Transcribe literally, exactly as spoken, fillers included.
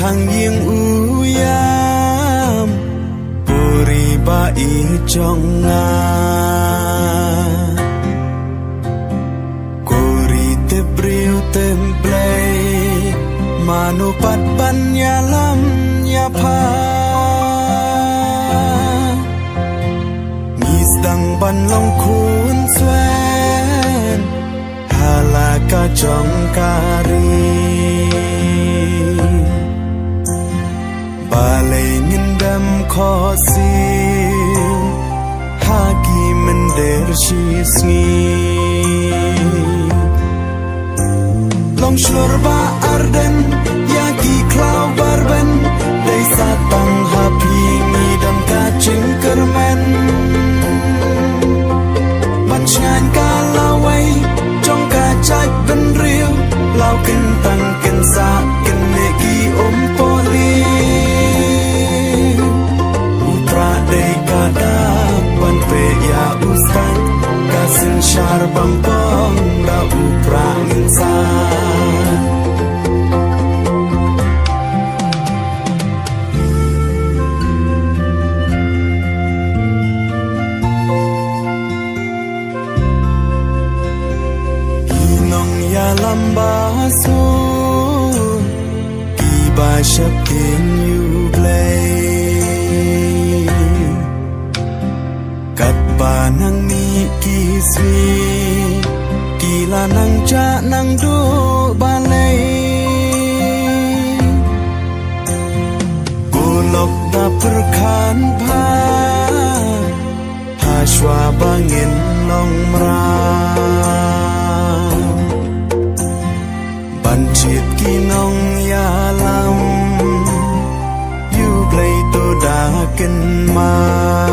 Ang ïing u ïam, ko ri ba i jong nga. Ko ri tip briew tip Blei, mano pat ban ïalam ïapha. Ngi sdang ban long khun swen ha la ka jong ka ri. Balei ngin dem khohsiew ha ki mynder shisngi. Long shlur ba arden ïa ki khlaw barben, dei sa tang ha phi ngi dem ka jingkyrmen. Ban shngaiñ ka lawei jong ka jaitbynriew, law kyntang kynsah kynne ki umpohliew. U Prah dei ka dak ban peit ïa u Stad, ka synshar bam pong da U Prah ngin sah. Ki nongïalam ba suk, kiba sheptieng ïa U Blei. Katba nang mih ki sngi, ki la nang jah nang duh balei. Ko lok da pyrkhat bha ha shuwa ba ngin long mraw. Ban jied ki nongïalam, ïa U Blei to da kynmaw.